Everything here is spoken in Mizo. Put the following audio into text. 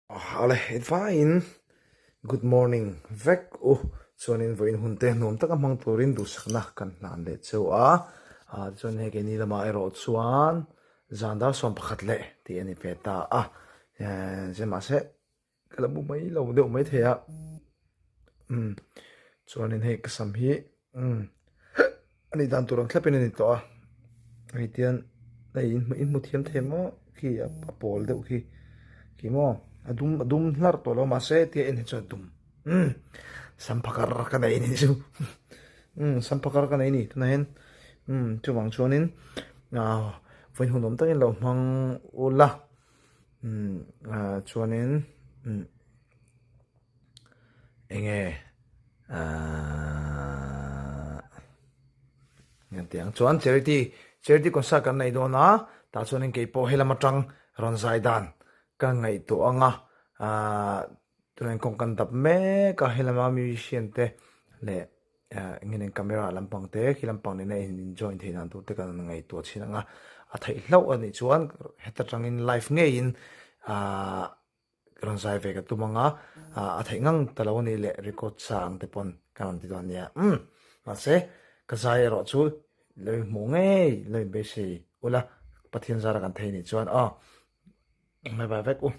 Ale vaiin good morning vek u chuanin vawiin hun te nuam taka hmang turin duhsakna kan hlan leh cheu a ah chuan hei keini lamah erawh chuan zan dar 11 leh tih a ni ve ta a eh zia mahse ka la bu mai lo deuh mai thei a umm chuanin hei ka sam hi umm a nih dan tur ang thlapin a ni tawh a hei tian hei in hmu thiam thei maw khi a pawl deuh khi khi maw a dum a dum hlar tawh lo mahse tia en hi chuan a dum umm sam phakar ka nei anih chu umm sam phakar ka nei a ni tunah hian umm chuvang chuanin ah vawi hmuhnawm takin lo hmang ula umm ah chuanin umm eng nge ahh engtiang chuan charity charity concert kan nei dawn a tah chuanin keipawh helam atang rawn zai dan ka ngaihtuah ang a ahh tunah kawng kan dap mek a helama musician te leh ahh engemaw camera lampang te khi lampang nena in join theih dan tur te kan ngaihtuah chhin ang a a theih hlauh anih chuan heta tangin live ngeiin ahh Rawn zai ve ka tum ang a, a theih ngang ta lo a nih leh record sa ang te pawn ka rawn ti dawn nia. Umm, mahse ka zai erawh chu lo inhmuh ngei, lo inbeisei ula, Pathian zara kan thei nih chuan aw, bye bye vek u.